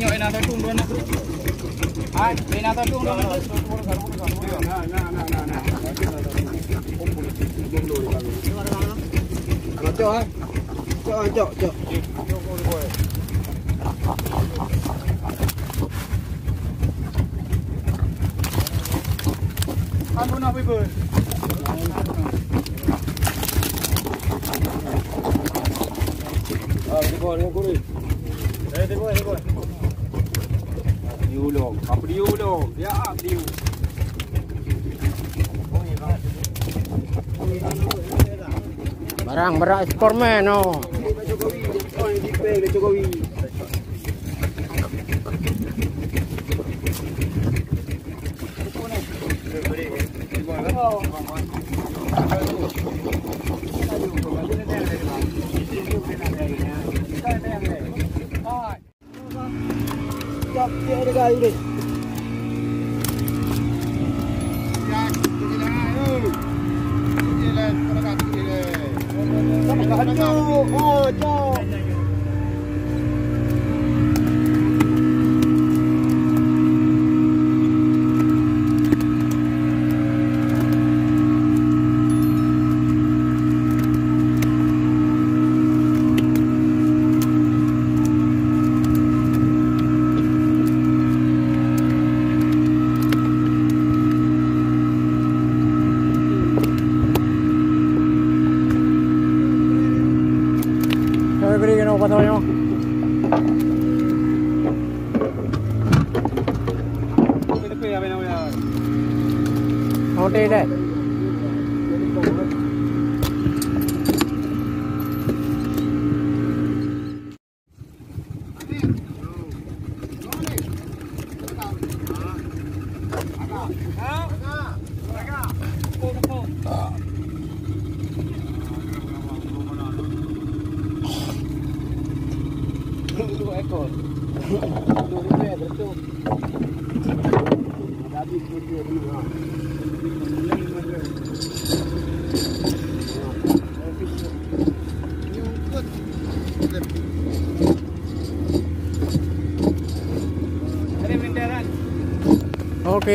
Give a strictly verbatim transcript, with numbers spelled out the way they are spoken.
Nyok ina satu dua nak. Hai, ina satu dua nak. Cok, hai. Cok, cok, cok. Ampun, nak bibur. Ah, di bawah, di bawah, kurus. Eh, di bawah, di bawah. Diulung. Apa diulung? Ya, diulung. Barang berat Superman, oh. Oke.